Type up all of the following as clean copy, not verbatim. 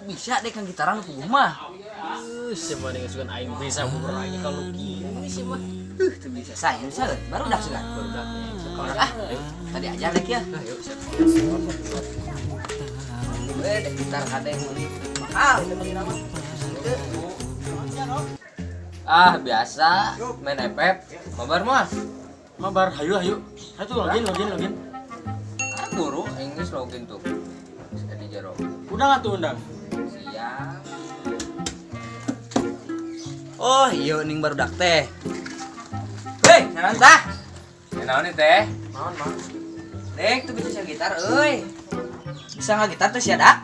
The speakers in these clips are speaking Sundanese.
Teu bisa deh kang gitaran ku mah. Sia mah dengan aing bisa bubur aing kalau kieu sih mah. Teu bisa saya bisa baru dah sugan. Baru dah. Sekolah ah. Tadi aja dek ya. Ayo siap. Dek gitar hade meuli mahal teh meuli nama. Ah, biasa main FF. Mabar mah. Mabar, hayu hayu. Hayu login login login. Ah, buru aing geus login tuh. Di jero. Undang atuh undang. Siap. Oh, iya ning barudak teh. Hei, naon tah? Ya naon nih teh? Naon, Mang? Dek tuh bisa gitar euy. Bisa nggak gitar tuh sia da?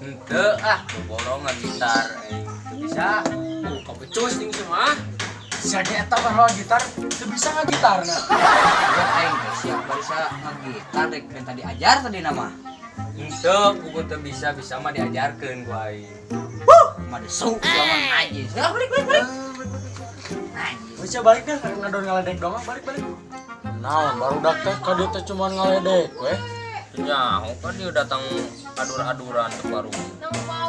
Henteu ah, borong gitar aing. Teu bisa. Kabecus ning semua. Sia ge eta mah gitar, teu bisa ngagitarna. Ya aing teh siap bisa ngagitar dek minta diajar tadi nama. Henteu, buku teu bisa, bisa mah diajarkeun ku aing. Huh, mah desu lamun najis. Ya balik balik balik. Najis. Bisa balik deh, ngadon ngaledek doang, balik balik. Naon barudak teh ka dieu teh cuman ngaledek we. Nyaho kan dia datang adur-aduran ke baru.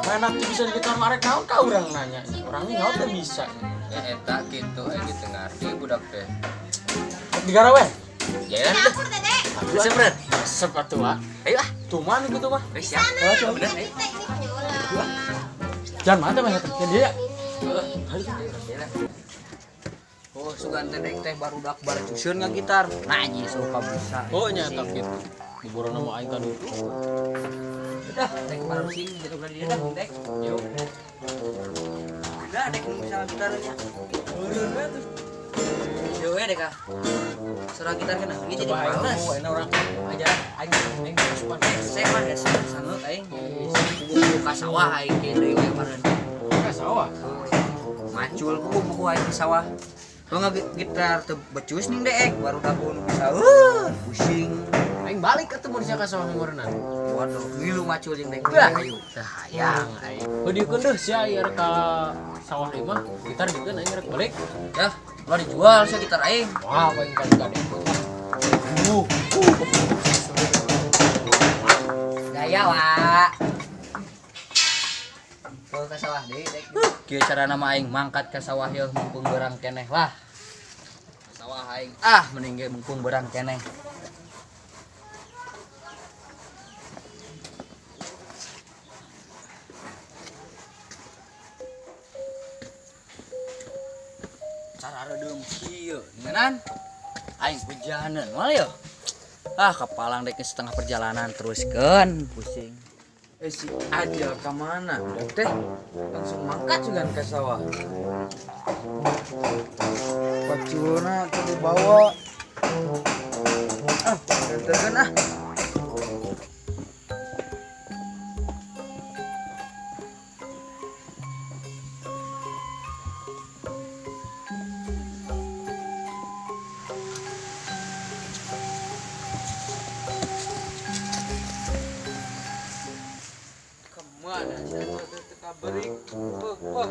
Mana tuh bisa gitar marek naon ka urang nanya. Orangnya nyaho teh bisa. Ya eta kitu aing teu ngarti budak teh. Digara we. Jalan deh. Resep bener. Resep atuh ah. Ayo ah. Tuman kitu mah. Wis siap. Bener ayo. Jangan mata mah teh dia. Oh, sugan teh dek teh barudak barcuseun ngagitar. Najis oh kabisa. Oh nya eta kitu. Diborona mah aing ka ditu. Udah, dek barusing gitu ka dieu dah, dek. Yuk. Udah dek bisa gitarnya. Eureun we tuh. Yo we dek ah. Suara gitar kena ini jadi males. Oh, enak urang aja aing aing asupan. Saya mah geus sanut aing. Kubu ka sawah aing ge deui we meureun. Ka sawah. Macul kubu buku aing ke sawah. Lu gitar teu becus ning deek baru dapun bisa pusing. Aing balik atuh mun sia ka sawah ngeureunna. Waduh, ngilu macul jeung dek. Ayo, teu hayang aing. Heudieukeun deuh sia ieu rek ka sawah ieu mah gitar dieun aing rek balik. Yah, ulah dijual sia gitar aing. Wah, aing kali-kali. Gaya, Wak. Tuh ka sawah deui dek. Kieu carana mah aing mangkat ka sawah yeuh mumpung beurang keneh lah. Sawah aing ah mending ge mumpung beurang keneh. Cara redeum kieu ngeunaan aing hujaneun moal yeuh. Ah kapalang dek setengah perjalanan teruskeun pusing. Si Adil ka mana? Teh langsung mangkat juga ke sawah. Paculna teu dibawa. Ah, ganterkeun ah. Kemana sih atuh teu kaberik? Wah.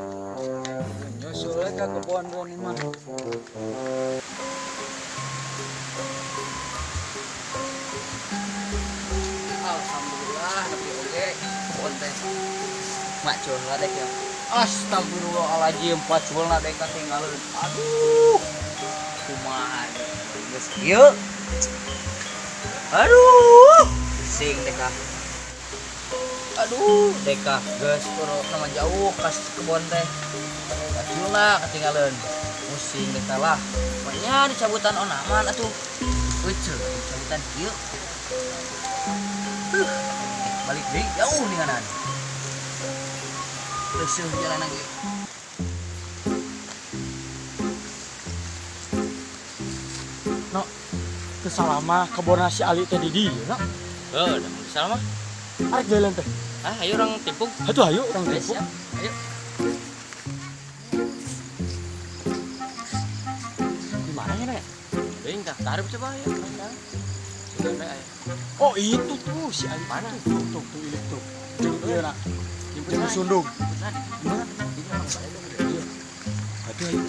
Nyusul ka kebon ini mah. Alhamdulillah nepi oge kebon teh. Macul lah dek ya. Astagfirullahaladzim, paculna dek katinggalin. Aduh. Kumaha geus kieu. Aduh, pusing dek ah. Aduh, deka geus kudu nama jauh ka kebon teh. Paculna ketinggalan. Pusing deka lah. Pokoknya dicabutan onaman atuh. Ucul, dicabutan kieu. Balik deui jauh ninganan. Leuseum jalan lagi. No, teu salama kebon si Ali teh di dieu, no. Heuh, da salah mah. Arek jalan teh. Ah, ayo orang timpuk. Atuh ayo urang timpuk. Siap. Ayo. Di mana ya, Nek? Teuing tah, tareup coba ayo. Oh, itu tuh si Ali. Mana? Tuh, tuh, tuh, itu tuh. Jeung ieu na. Jeung sundung. Di mana? Aduh, ayo.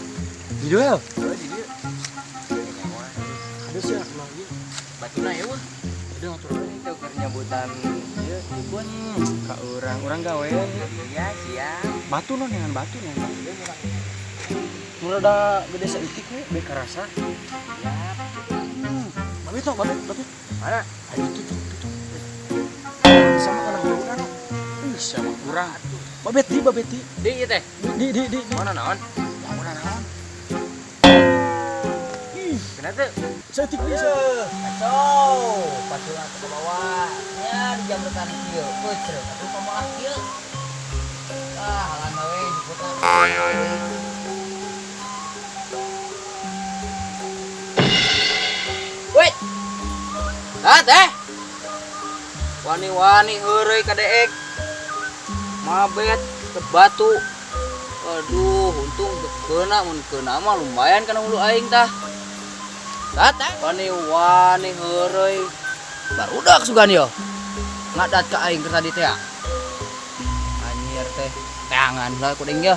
Di dieu ya? Di dieu. Ada sih atuh ieu. Batuna ya, wah. Ada atuh. Itu keur nyabutan ieu Ieu jemput. Ka urang, urang gawean. Iya, siap. Batu non dengan batu nih. Nu rada gede saeutik we, be karasa. Siap. Babe tuh, babe, babe. Mana? Ayo tuh, tuh, tuh, tuh. Sama kana hulunan. Ih, sama urang. Babe ti, babe ti. Di ieu teh. Di. Mana naon? Naon naon. Ih, Kenapa teu? saeutik dia. Kacau, pacul ke bawah. Nya di jambretan kieu, peucreut atuh pamalah kieu. Ah, halan we jemputna. Wait. Ah, teh. Wani-wani heureuy ka deek. Mabet ke batu. Aduh, untung teu keuna, mun keuna mah lumayan kana hulu aing tah. Tah, teh. Wani-wani heureuy. Barudak sugan yo. Ngadat ka aing keur tadi teh. Anjir teh. Teangan lah kuring yo.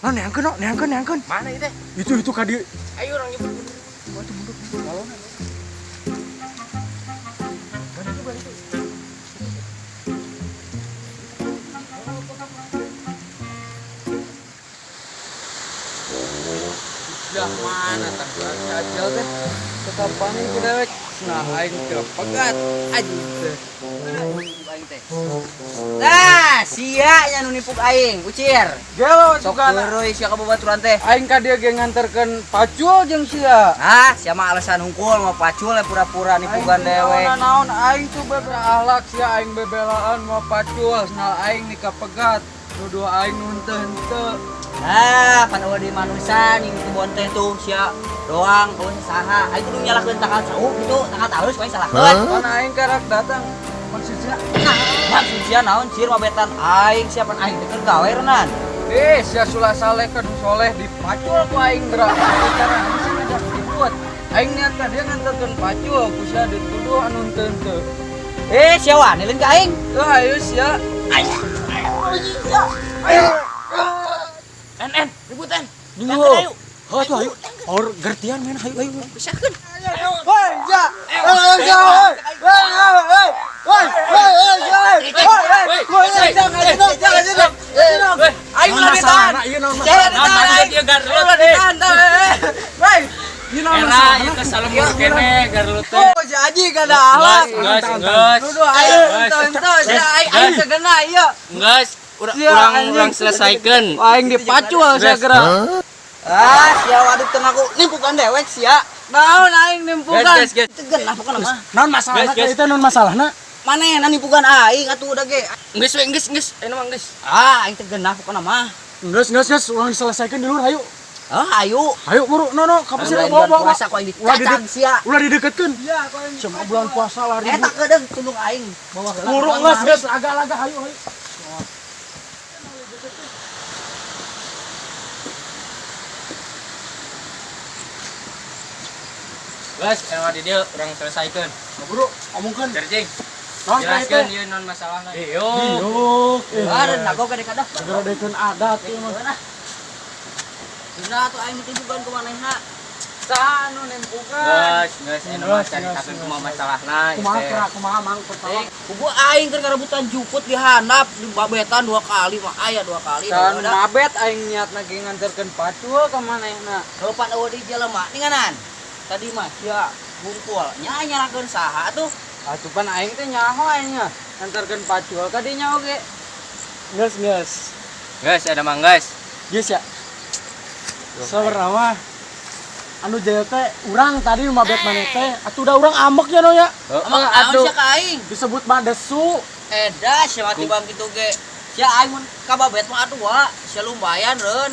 Nah, neangkeun, no, neangkeun, neangkeun. Mana ieu teh? Itu ka dieu. Ayo urang jemput. Batu mundur, galona. Balik tuh, balik tuh. Dah mana tah cacil teh? Tetap paning ku dewek. Nah aing teu pegat anjing teh. Aing teh. Nah, sia nya nu nimpuk aing, ucir. Gelo Sok sugana. heureuy sia ka babaturan teh. Aing ka dieu ge nganterkeun pacul jeung sia. Ah, sia mah alasan hungkul mau pacul ya pura-pura nipukan dewek. Naon naon aing tuh berakhlak sia aing bebelaan mau pacul, nah aing nikah pegat. Nuduh aing nu henteu-henteu. Ah, pan eueuh di manusa ning kebon teh tuh sia doang eueuh saha. Aing kudu nyalahkeun tangkal cau gitu, tangkal talus we salahkeun. Pan aing karak datang maksudnya Maksud sia naon cir mabetan aing sia pan aing teh keur gawe renan. eh sia sulah saleh kan soleh dipacul ku aing gerak. Cara sih ngajak ribut. Aing niat ka dia nganterkeun pacul ku sia dituduh anu henteu-henteu. Eh, sia wani lain ka aing. Tuh ayo sia. En en, ribut en. Yo. Heuh tuh ayo. Or gertian men, hayu hayu. Pisahkeun. Woi, ya. Woi, ya. Woi, woi, woi. Woi, woi, woi. Woi, jangan, jangan, jangan. Aing ulah ditahan. Ieu naon Sia ditahan aing. Ulah ditahan, Woi. Ieu naon Era, masalahna? ieu teh salembur kene garlut teh. Oh, si Aji kada akhlak. Geus, geus. Nuduh aing henteu-henteu, si aing aing segena ieu. Geus, Sia, urang anjing. urang selesaikan. Aing dipacul segera. Ah, sia waduk teu ngaku nimpukan dewek sia. Naon aing nimpukan? Geus, geus, geus. Teu genah pokona mah. Naon masalahna Guys, guys. itu naon masalahna? Manehna nimpukan aing atuh udah ge. Geus we, geus, geus. Ayeuna mah geus. Ah, aing teu genah pokona mah. Geus geus geus urang diselesaikan di luhur hayu. Ah, ayo. Hayu buru, no no, ka pasir Lain bawa bulan bawa. puasa ku aing dicacang sia. Ulah dideketkeun. Iya, ku aing. Cuma bulan puasa lah Eta ribut. kedeung tundung aing bawa heula. Buru geus geus laga-laga hayu hayu. Geus, ayeuna mah di dieu urang selesaikan. Buru, omongkeun. Jarjing, Naon ka jelaskeun itu? ieu naon masalahna. Iyo. Diuk. Ah, nago gede kadah. Segera dekeun adat ieu mah. Nah. Dina atuh aing ditunjukkan ku manehna. Saha anu nimpukan? Geus, geus ayeuna mah Geus, caritakeun geus, kumaha geus. masalahna ieu Kumaha teh. kera kumaha mang pertama. Kubu aing keur ngarebutan jukut di handap di babetan dua kali mah aya dua kali. Saha anu Udah. mabet aing niatna ge nganterkeun pacul ka manehna. Kapan eueuh di jelema ninganan. Tadi mah sia bungkul nya nyalakeun saha atuh. Atuh pan aing teh nyaho aing nya nganterkeun pacul ka dinya oge. Geus geus. Geus, ayeuna mah geus. Geus ya. Sabarna mah anu jaya teh urang tadi nu mabet maneh teh atuh da urang ambek ya no ya. Emang Heeh, naon atuh. sia ka aing? Disebut mah desu. Edah sia mah tibang kitu ge. Sia aing mun ka babet mah atuh wa, sia lumayan reun.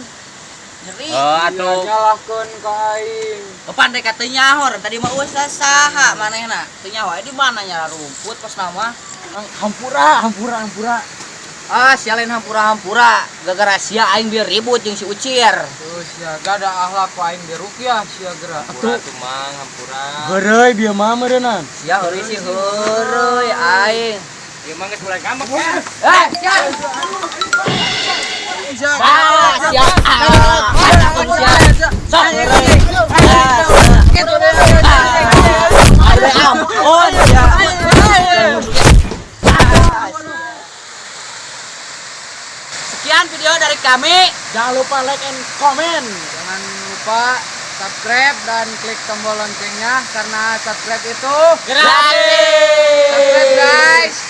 Nyeri. Oh, Iya, atuh. nyalahkeun ka aing. Kapan rek teu nyaho tadi mah eueuh saha manehna. Teu nyaho di mana nya rumput pas nama. Hampura, hampura, hampura. Ah, sia lain hampura-hampura. Gara-gara sia aing biar ribut jeung si Ucir. Tuh sia gak ada akhlak ku aing diruqyah sia geura. Hampura atuh mang, hampura. Heureuy bieu mah meureunnan. Sia heureuy sih heureuy aing. Ieu mah geus mulai ngambek ya. Eh, sia. Ah, sia. Ah, sia. Sok heureuy. Ah, ampun sia. kami. Jangan lupa like and comment. Jangan lupa subscribe dan klik tombol loncengnya karena subscribe itu Gratis. Subscribe, guys.